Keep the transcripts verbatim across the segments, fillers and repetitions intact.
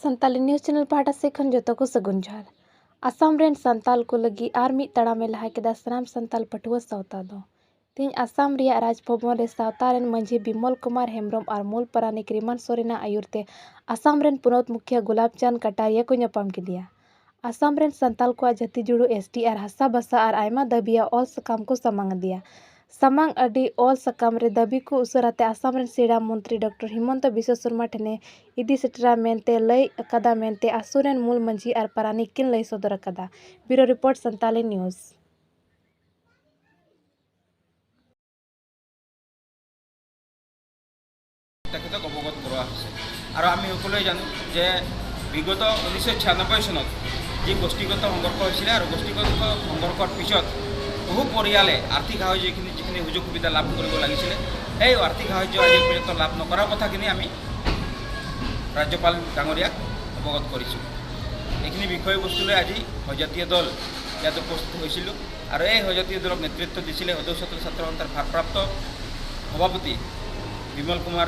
Santali news channel ᱯᱟᱦᱴᱟ ᱥᱮᱫ ᱠᱷᱚᱱ ᱡᱚᱛᱚ ᱠᱚ ᱥᱟᱹᱜᱩᱱ ᱡᱚᱦᱟᱨ᱾ ᱟᱥᱟᱢ ᱨᱮᱱ ᱥᱟᱱᱛᱟᱞ ᱠᱚ ᱞᱟᱹᱜᱤᱫ ᱟᱨ ᱢᱤᱫ ᱛᱟᱲᱟᱢᱮ ᱞᱟᱦᱟ ᱠᱮᱫᱟ ᱥᱟᱱᱟᱢ ᱥᱟᱱᱛᱟᱞ ᱯᱟᱹᱴᱷᱩᱣᱟᱹ ᱥᱟᱶᱛᱟ ᱫᱚ᱾ ᱛᱮᱦᱮᱧ ᱟᱥᱟᱢ ᱨᱮᱭᱟᱜ ᱨᱟᱡᱽ ᱵᱷᱚᱵᱚᱱ ᱨᱮ ᱥᱟᱶᱛᱟ ᱨᱮᱱ ᱢᱟᱹᱡᱷᱤ ᱵᱤᱢᱚᱞ ᱠᱩᱢᱟᱨ ᱦᱮᱢᱵᱨᱚᱢ ᱟᱨ ᱢᱩᱞ ᱯᱟᱨᱟᱱᱤᱠ ᱨᱤᱢᱟᱱ ᱥᱚᱨᱮᱱᱟᱜ ᱟᱹᱭᱩᱨ ᱛᱮ ᱟᱥᱟᱢ ᱨᱮᱱ ᱯᱚᱱᱚᱛ ᱢᱩᱠᱷᱤᱭᱟᱹ ᱜᱩᱞᱟᱵ ᱪᱟᱸᱫᱽ ᱠᱟᱴᱟᱨᱤᱭᱟ ᱠᱚ ᱧᱟᱯᱟᱢ ᱠᱮᱫᱮᱭᱟ᱾ ᱟᱥᱟᱢ ᱨᱮᱱ ᱥᱟᱱᱛᱟᱞ ᱠᱚᱣᱟᱜ ᱡᱟᱹᱛᱤ ᱡᱩᱲᱩ, ᱮᱥ ᱴᱤ ᱟᱨ ᱦᱟᱥᱟ ᱵᱷᱟᱥᱟ ᱟᱨ ᱟᱭᱢᱟ ᱫᱟᱹᱵᱤᱭᱟᱜ ᱚᱞ ᱥᱟᱠᱟᱢ ᱠᱚ ᱥᱟᱢᱟᱝ ᱟᱫᱮᱭᱟ᱾ ᱥᱟᱢᱟᱝ ᱟᱹᱰᱤ ᱚᱞ ᱥᱟᱠᱟᱢ ᱨᱮ ᱫᱟᱹᱵᱤ ᱠᱚ ᱩᱥᱟᱹᱨᱟᱛᱮ ᱟᱥᱟᱢ ᱨᱮᱱ ᱥᱮᱬᱟ ᱢᱚᱱᱛᱨᱤ ᱰᱚᱠᱴᱚᱨ ᱦᱤᱢᱚᱱᱛᱚ ᱵᱤᱥᱣᱚ ᱥᱚᱨᱢᱟ ᱴᱷᱮᱱᱮ ᱤᱫᱤ ᱥᱮᱴᱮᱨᱟ ᱢᱮᱱᱛᱮ ᱞᱟᱹᱭ ᱟᱠᱟᱫᱟ ᱢᱮᱱᱛᱮ ᱟᱥᱩ ᱨᱮᱱ ᱢᱩᱞ ᱢᱟᱹᱡᱷᱤ ᱟᱨ ᱯᱟᱨᱟᱱᱤᱠ ᱠᱤᱱ ᱞᱟᱹᱭ ᱥᱚᱫᱚᱨ ᱟᱠᱟᱫᱟ᱾ ᱵᱤᱭᱩᱨᱳ ᱨᱤᱯᱳᱨᱴ, ᱥᱟᱱᱛᱟᱞᱤ ᱱᱤᱭᱩᱡᱽ᱾ তেখেতক অৱগত কৰোৱা হৈছে। আৰু আমি সকলোৱে জানো যে বিগত ঊনৈছশ ছিয়ান্নব্বৈ চনত যি গোষ্ঠীগত সংঘৰ্ষ হৈছিলে আৰু গোষ্ঠীগত সংঘৰ্ষৰ পিছত বহু পৰিয়ালে আৰ্থিক সাহায্য যিখিনি যিখিনি সুযোগ সুবিধা লাভ কৰিব লাগিছিলে, সেই আৰ্থিক সাহায্য আজিৰ পৰ্যন্ত লাভ নকৰাৰ কথাখিনি আমি ৰাজ্যপাল ডাঙৰীয়াক অৱগত কৰিছোঁ। এইখিনি বিষয়বস্তু লৈ আজি সজাতীয় দল ইয়াত উপস্থিত হৈছিলোঁ আৰু এই সজাতীয় দলক নেতৃত্ব দিছিলে সদৌ ছাত্ৰ ছাত্ৰ সন্থাৰ ভাৰপ্ৰাপ্ত সভাপতি বিমল কুমাৰ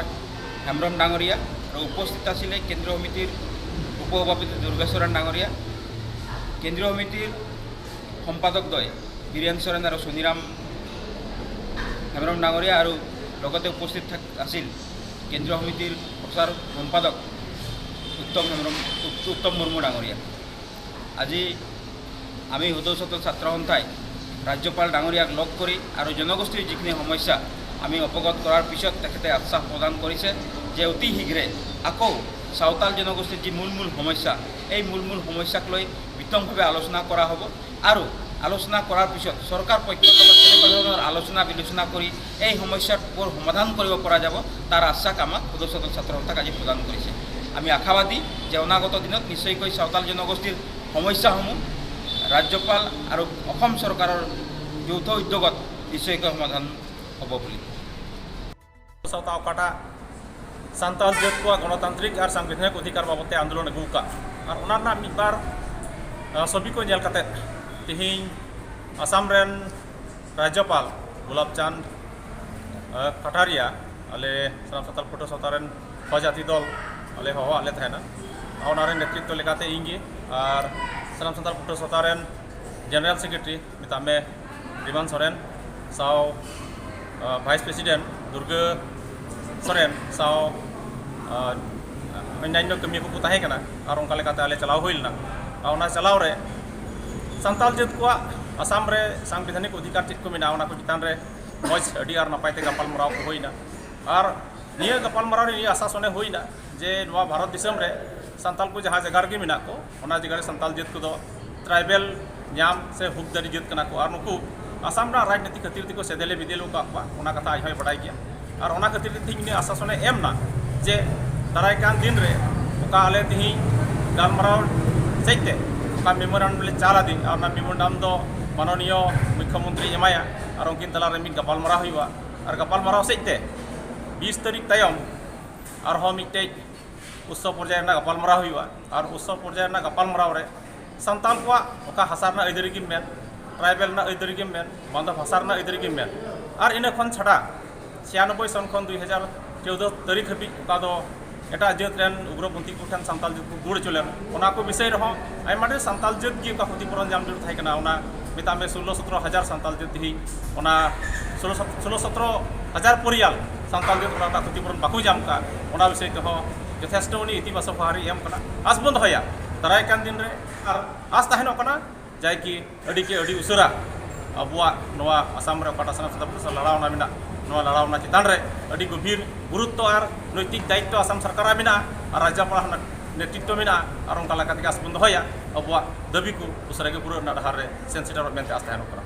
হেমব্ৰম ডাঙৰীয়া আৰু উপস্থিত আছিলে কেন্দ্ৰীয় সমিতিৰ উপ সভাপতি দুৰ্গেশ্বৰণ ডাঙৰীয়া, কেন্দ্ৰীয় সমিতিৰ সম্পাদকদ্বয় বীৰেন চৰণ আৰু চুনিৰাম হেমব্ৰম ডাঙৰীয়া আৰু লগতে উপস্থিত থাক আছিল কেন্দ্ৰীয় সমিতিৰ প্ৰচাৰ সম্পাদক উত্তম হেমব্ৰম উত্তম মুৰ্মু ডাঙৰীয়া। আজি আমি সদৌ ছাত্ৰ ছাত্ৰ সন্থাই ৰাজ্যপাল ডাঙৰীয়াক লগ কৰি আৰু জনগোষ্ঠীৰ যিখিনি সমস্যা আমি অৱগত কৰাৰ পিছত তেখেতে আশ্বাস প্ৰদান কৰিছে যে অতি শীঘ্ৰে আকৌ চাওতাল জনগোষ্ঠীৰ যি মূল মূল সমস্যা, এই মূল মূল সমস্যাক লৈ বিতংভাৱে আলোচনা কৰা হ'ব আৰু আলোচনা কৰাৰ পিছত চৰকাৰ পক্ষৰ লগত কেনেকুৱা ধৰণৰ আলোচনা বিলোচনা কৰি এই সমস্যাবোৰ সমাধান কৰিব পৰা যাব, তাৰ আশ্বাস আমাক সদৌ ছাত্ৰ ছাত্ৰ সন্থাক আজি প্ৰদান কৰিছে। আমি আশাবাদী যে অনাগত দিনত নিশ্চয়কৈ চাওতাল জনগোষ্ঠীৰ সমস্যাসমূহ ৰাজ্যপাল আৰু অসম চৰকাৰৰ যৌথ উদ্যোগত নিশ্চয়কৈ সমাধান হ'ব বুলি। ᱥᱟᱶᱛᱟ ᱚᱠᱟᱴᱟᱜ ᱥᱟᱱᱛᱟᱲ ᱡᱟᱹᱛ ᱠᱚᱣᱟᱜ ᱜᱚᱱᱚᱛᱟᱱᱛᱨᱤᱠ ᱟᱨ ᱥᱟᱝᱵᱤᱫᱷᱟᱱᱤᱠ ᱚᱫᱷᱤᱠᱟᱨ ᱵᱟᱵᱚᱛ ᱛᱮ ᱟᱱᱫᱳᱞᱚᱱ ᱟᱹᱜᱩ ᱟᱠᱟᱫ, ᱟᱨ ᱚᱱᱟ ᱨᱮᱱᱟᱜ ᱢᱤᱫ ᱵᱟᱨ, ᱟ, ᱪᱷᱚᱵᱤ ᱠᱚ ᱧᱮᱞ ᱠᱟᱛᱮ ᱛᱮᱦᱮᱧ ᱟᱥᱟᱢ ᱨᱮᱱ ᱨᱟᱡᱽᱡᱚᱯᱟᱞ ᱜᱳᱞᱟᱯ ᱪᱟᱸᱫᱽ, ᱟ, ᱠᱟᱴᱟᱨᱤᱭᱟ ᱟᱞᱮ ᱥᱟᱱᱟᱢ ᱥᱟᱱᱛᱟᱲ ᱯᱟᱹᱴᱷᱩᱣᱟᱹ ᱥᱟᱶᱛᱟ ᱨᱮᱱ ᱦᱚᱦᱚ ᱡᱟᱹᱛᱤ ᱫᱚᱞ ᱟᱞᱮ ᱦᱚᱦᱚᱣᱟᱫ ᱞᱮ ᱛᱟᱦᱮᱱᱟ᱾ ᱚᱱᱟ ᱨᱮᱱ ᱱᱮᱛᱨᱤᱛᱵ ᱞᱮᱠᱟᱛᱮ ᱤᱧ ᱜᱮ ᱟᱨ ᱥᱟᱱᱟᱢ ᱥᱟᱱᱛᱟᱲ ᱯᱟᱹᱴᱷᱩᱣᱟᱹ ᱥᱟᱶᱛᱟ ᱨᱮᱱ ᱡᱮᱱᱟᱨᱮᱞ ᱥᱮᱠᱨᱮᱴᱟᱨᱤ ᱢᱮᱛᱟᱜ ᱢᱮ ᱵᱤᱢᱟᱱ ᱥᱚᱨᱮᱱ ᱥᱟᱶ ᱵᱷᱟᱭᱤᱥ ᱯᱨᱮᱥᱤᱰᱮᱱᱴ ᱫᱩᱨᱜᱟᱹ ᱥᱚᱨᱮᱱ ᱥᱟᱶ ᱚᱱᱭᱟᱱᱭᱚ ᱠᱟᱹᱢᱤᱭᱟᱹ ᱠᱚᱠᱚ ᱛᱟᱦᱮᱸ ᱠᱟᱱᱟ᱾ ᱟᱨ ᱚᱱᱠᱟ ᱞᱮᱠᱟᱛᱮ ᱟᱞᱮ ᱪᱟᱞᱟᱣ ᱦᱩᱭ ᱞᱮᱱᱟ᱾ ᱟᱨ ᱚᱱᱟ ᱪᱟᱞᱟᱣ ᱨᱮ ᱥᱟᱱᱛᱟᱲ ᱡᱟᱹᱛ ᱠᱚᱣᱟᱜ ᱟᱥᱟᱢ ᱨᱮ ᱥᱟᱝᱵᱤᱫᱷᱟᱱᱤᱠ ᱚᱫᱷᱤᱠᱟᱨ ᱪᱮᱫ ᱠᱚ ᱢᱮᱱᱟᱜᱼᱟ, ᱚᱱᱟ ᱠᱚ ᱪᱮᱛᱟᱱ ᱨᱮ ᱢᱚᱡᱽ ᱟᱹᱰᱤ ᱟᱨ ᱱᱟᱯᱟᱭ ᱛᱮ ᱜᱟᱯᱟᱞᱢᱟᱨᱟᱣ ᱠᱚ ᱦᱩᱭᱱᱟ᱾ ᱟᱨ ᱱᱤᱭᱟᱹ ᱜᱟᱯᱟᱞᱢᱟᱨᱟᱣ ᱨᱮ ᱱᱤᱭᱟᱹ ᱟᱥᱟᱥᱚᱱᱮ ᱦᱩᱭᱱᱟ ᱡᱮ ᱱᱚᱣᱟ ᱵᱷᱟᱨᱚᱛ ᱫᱤᱥᱚᱢ ᱨᱮ ᱥᱟᱱᱛᱟᱲ ᱠᱚ ᱡᱟᱦᱟᱸ ᱡᱟᱭᱜᱟ ᱨᱮᱜᱮ ᱢᱮᱱᱟᱜ ᱠᱚ, ᱚᱱᱟ ᱡᱟᱭᱜᱟ ᱨᱮ ᱥᱟᱱᱛᱟᱲ ᱡᱟᱹᱛ ᱠᱚᱫᱚ ᱴᱨᱟᱭᱵᱮᱞ ᱧᱟᱢ ᱥᱮ ᱦᱩᱠᱫᱟᱹᱨᱤ ᱡᱟᱹᱛ ᱠᱟᱱᱟ ᱠᱚ᱾ ᱟᱨ ᱱᱩᱠᱩ ᱟᱥᱟᱢ ᱨᱮᱱᱟᱜ ᱨᱟᱡᱽᱱᱤᱛᱤ ᱠᱷᱟᱹᱛᱤᱨ ᱛᱮᱠᱚ ᱥᱮᱫᱮᱞᱮ ᱵᱤᱫᱮᱞ ᱟᱠᱟᱫ ᱠᱚᱣᱟ, ᱚᱱᱟ ᱠᱟᱛᱷᱟ ᱟᱡ ᱦᱚᱸᱭ ᱵᱟᱰᱟᱭ ᱜᱮᱭᱟ᱾ ᱟᱨ ᱚᱱᱟ ᱠᱷᱟᱹᱛᱤᱨ ᱛᱮ ᱛᱮᱦᱮᱧ ᱩᱱᱤ ᱟᱥᱟᱥᱚᱱᱮ ᱮᱢ ᱮᱱᱟ ᱡᱮ ᱫᱟᱨᱟᱭ ᱠᱟᱱ ᱫᱤᱱ ᱨᱮ ᱚᱠᱟ ᱟᱞᱮ ᱛᱮᱦᱮᱧ ᱜᱟᱞᱢᱟᱨᱟᱣ ᱥᱮᱫ ᱛᱮ ᱚᱠᱟ ᱢᱮᱢᱳᱨᱟᱱᱰᱟᱢ ᱞᱮ ᱪᱟᱞ ᱟᱫᱮ, ᱟᱨ ᱚᱱᱟ ᱢᱮᱢᱳᱨᱟᱱᱰᱟᱢ ᱫᱚ ᱢᱟᱱᱚᱱᱤᱭᱚ ᱢᱩᱠᱷᱭᱚᱢᱚᱱᱛᱨᱤ ᱮᱢᱟᱭᱟ᱾ ᱟᱨ ᱩᱱᱠᱤᱱ ᱛᱟᱞᱟᱨᱮ ᱢᱤᱫ ᱜᱟᱯᱟᱞᱢᱟᱨᱟᱣ ᱦᱩᱭᱩᱜᱼᱟ᱾ ᱟᱨ ᱜᱟᱯᱟᱞᱢᱟᱨᱟᱣ ᱥᱮᱫ ᱛᱮ ᱵᱤᱥ ᱛᱟᱹᱨᱤᱠᱷ ᱛᱟᱭᱚᱢ ᱟᱨᱦᱚᱸ ᱢᱤᱫᱴᱮᱡ ᱩᱥᱥᱚ ᱯᱚᱨᱡᱟᱭ ᱨᱮᱱᱟᱜ ᱜᱟᱯᱟᱞᱢᱟᱨᱟᱣ ᱦᱩᱭᱩᱜᱼᱟ᱾ ᱟᱨ ᱩᱥᱥᱚ ᱯᱚᱨᱡᱟᱭ ᱨᱮᱱᱟᱜ ᱜᱟᱯᱟᱞᱢᱟᱨᱟᱣ ᱨᱮ ᱥᱟᱱᱛᱟᱲ ᱠᱚᱣᱟᱜ ᱚᱠᱟ ᱦᱟᱥᱟ ᱨᱮᱱᱟᱜ ᱟᱹᱭᱫᱟᱹᱨᱤ ᱜᱮᱢ ᱢᱮᱱ, ᱴᱨᱟᱭᱵᱮᱞ ᱨᱮᱱᱟᱜ ᱟᱹᱭᱫᱟᱹᱨᱤ ᱜᱮᱢ ᱢᱮᱱ, ᱵᱟᱝ ᱫᱚ ᱵᱷᱟᱥᱟ ᱨᱮᱱᱟᱜ ᱟᱹᱭᱫᱟᱹᱨᱤ ᱜᱮᱢ ᱢᱮᱱ, ᱟᱨ ᱤᱱᱟᱹ ᱠᱷᱚᱱ ᱪᱷᱟᱰᱟ ᱪᱷᱤᱭᱟᱱᱚᱵᱵᱳᱭ ᱥᱚᱱ ᱠᱷᱚᱱ ᱫᱩᱭ ᱦᱟᱡᱟᱨ ᱪᱳᱫᱽᱫᱳ ᱛᱟᱹᱨᱤᱠᱷ ᱦᱟᱹᱵᱤᱡ ᱚᱠᱟ ᱫᱚ ᱮᱴᱟᱜ ᱡᱟᱹᱛ ᱨᱮᱱ ᱩᱜᱽᱨᱚᱯᱚᱱᱛᱷᱤ ᱠᱚ ᱴᱷᱮᱱ ᱥᱟᱱᱛᱟᱲ ᱡᱟᱹᱛ ᱠᱚ ᱜᱩᱲ ᱦᱚᱪᱚ ᱞᱮᱱ, ᱚᱱᱟ ᱠᱚ ᱵᱤᱥᱚᱭ ᱨᱮᱦᱚᱸ ᱟᱭᱢᱟ ᱰᱷᱮᱨ ᱥᱟᱱᱛᱟᱲ ᱡᱟᱹᱛ ᱜᱮ ᱚᱠᱟ ᱠᱷᱚᱛᱤᱯᱩᱨᱚᱱ ᱧᱟᱢ ᱡᱟᱹᱨᱩᱲ ᱛᱟᱦᱮᱸ ᱠᱟᱱᱟ, ᱚᱱᱟ ᱢᱮᱛᱟᱜ ᱢᱮ ᱥᱳᱞᱞᱳ ᱥᱚᱛᱨᱚ ᱦᱟᱡᱟᱨ ᱥᱟᱱᱛᱟᱲ ᱡᱟᱹᱛ ᱛᱮᱦᱮᱧ ᱚᱱᱟ ᱥᱳᱞᱞᱳ ᱥᱚᱛᱨᱚ ᱦᱟᱡᱟᱨ ᱯᱚᱨᱤᱭᱟᱞ ᱥᱟᱱᱛᱟᱲ ᱡᱟᱹᱛ ᱚᱱᱟ ᱨᱮᱱᱟᱜ ᱠᱷᱚᱛᱤᱯᱩᱨᱚᱱ ᱵᱟᱠᱚ ᱧᱟᱢ ᱠᱟᱜ, ᱚᱱᱟ ᱵᱤᱥᱚᱭ ᱛᱮᱦᱚᱸ ᱡᱚᱛᱷᱮᱥᱴᱚ ᱩᱱᱤ ᱤᱛᱤᱵᱟᱪᱚᱠ ᱦᱚᱦᱟᱨᱤ ᱮᱢ ᱠᱟᱱᱟ᱾ ᱟᱥ ᱵᱚᱱ ᱫᱚᱦᱚᱭᱟ ᱫᱟᱨᱟᱭ ᱠᱟᱱ ᱫᱤᱱ ᱨᱮ, ᱟᱨ ᱟᱥ ᱛᱟᱦᱮᱱᱚᱜ ᱠᱟᱱᱟ ᱡᱟᱭ ᱠᱤ ᱟᱹᱰᱤ ᱠᱮ ᱟᱹᱰᱤ ᱩᱥᱟᱹᱨᱟ ᱟᱵᱚᱣᱟᱜ ᱱᱚᱣᱟ ᱟᱥᱟᱢ ᱨᱮ ᱚᱠᱟᱴᱟᱜ ᱥᱟᱱᱟᱢ ᱥᱟᱱᱛᱟᱲ ᱯᱟᱹᱨᱥᱤ ᱞᱟᱲᱟᱣᱱᱟ ᱢᱮᱱᱟᱜ, ᱱᱚᱣᱟ ᱞᱟᱲᱟᱣᱱᱟ ᱪᱮᱛᱟᱱ ᱨᱮ ᱟᱹᱰᱤ ᱜᱚᱵᱷᱤᱨ ᱜᱩᱨᱩᱛᱛᱚ ᱟᱨ ᱱᱳᱭᱛᱤᱠ ᱫᱟᱭᱤᱛᱛᱚ ᱟᱥᱟᱢ ᱥᱚᱨᱠᱟᱨᱟᱜ ᱢᱮᱱᱟᱜᱼᱟ ᱟᱨ ᱨᱟᱡᱽᱡᱚᱯᱟᱲᱟ ᱦᱚᱸ ᱱᱮᱛᱨᱤᱛᱛᱚ ᱢᱮᱱᱟᱜᱼᱟ᱾ ᱟᱨ ᱚᱱᱠᱟ ᱞᱮᱠᱟ ᱛᱮᱜᱮ ᱟᱥ ᱵᱚᱱ ᱫᱚᱦᱚᱭᱟ ᱟᱵᱚᱣᱟᱜ ᱫᱟᱹᱵᱤ ᱠᱚ ᱩᱥᱟᱹᱨᱟ ᱜᱮ ᱯᱩᱨᱟᱹᱣ ᱨᱮᱱᱟᱜ ᱰᱟᱦᱟᱨ ᱨᱮ ᱥᱮᱱ ᱥᱮᱴᱮᱨᱚᱜ ᱢᱮᱱᱛᱮ ᱟᱥ ᱛᱟᱦᱮᱱᱚᱜ ᱠᱟᱱᱟ᱾